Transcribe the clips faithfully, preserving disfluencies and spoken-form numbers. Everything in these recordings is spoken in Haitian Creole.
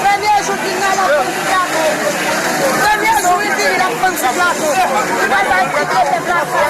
Premye jou ki nan la konn sou plato. Premye jou li vini la konn sou plato. Li pa bay kite se plato.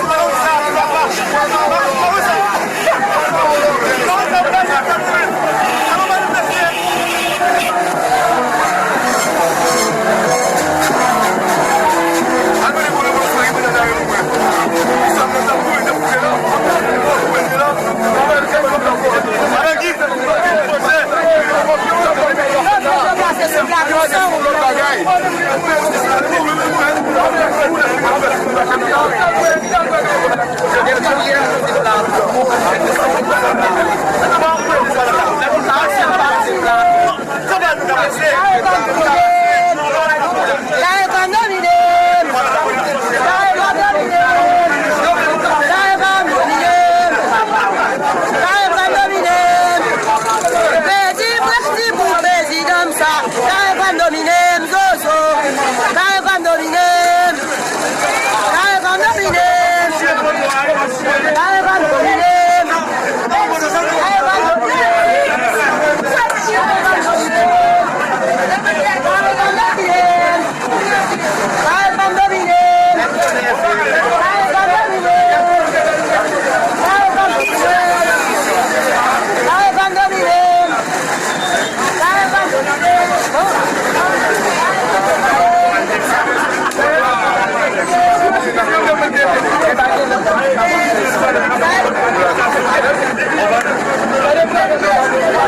Kare pa domine m. Kare pa domine m. Kare pa domine m. Kare pa domine m. Pèdi, pèdi pou prezidan m sa. Kare pa domine m, Zozo. Kare pa domine m. Kare pa domine m. Kare pa domine m.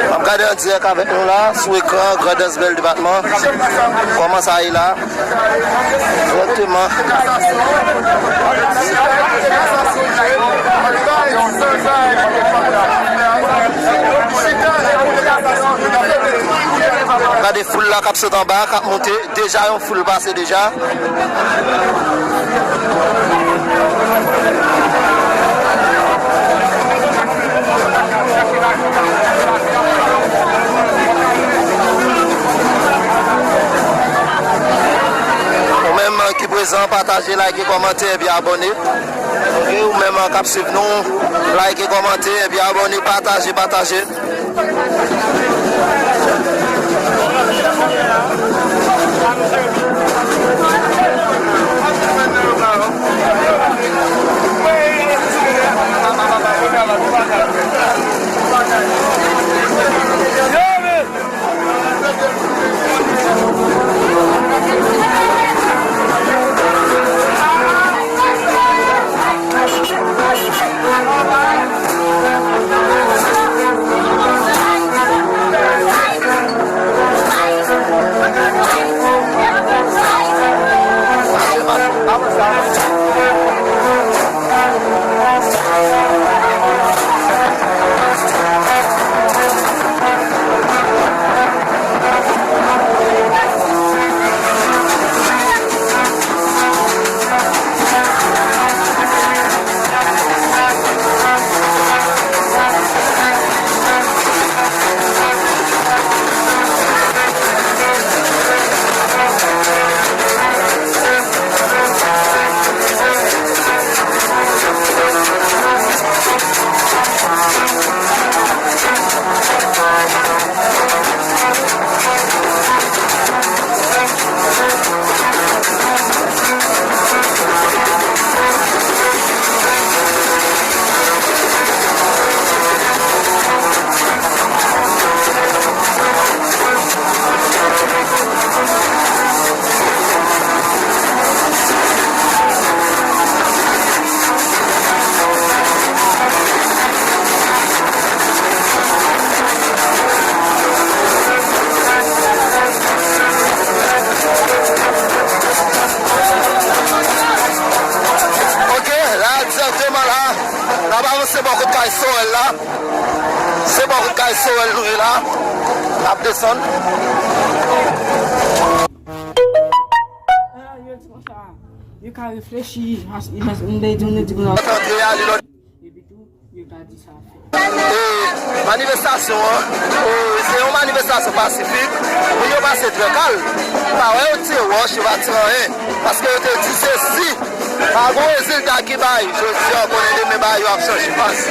N ap gade an dirèk avèk nou la, sou ekran, Grandans Bèl Depatman. Kòman sa ye la? Dirèkteman. Gade foul la k ap sot anba, k ap monte. Deja yon foul pase deja. Ou menm ki prezan, pataje, like, kòmante, epi abòne. Ok, ou menm k ap swiv nou, like, kòmante, epi abòne, pataje, pataje. Ok, la, dirèkteman la, n ap avanse bò kot kay Sorèl la. Se bò kot kay Sorèl nou ye la. N ap desann. Yo di konsa, yo ka reflechi, mas, mas, m bay di moun yo di konsa. Antre ale lòt. Epi tou, yo E manifestasyon an, e, se yon manifestasyon pasifik. Moun yo pase trè kalm. Pa wè yo tire wòch, yo pa tire anyen. Paske yo te di se si pa gen rezilta ki bay jodi a, konnen demen bagay yo ap chanje. Pase.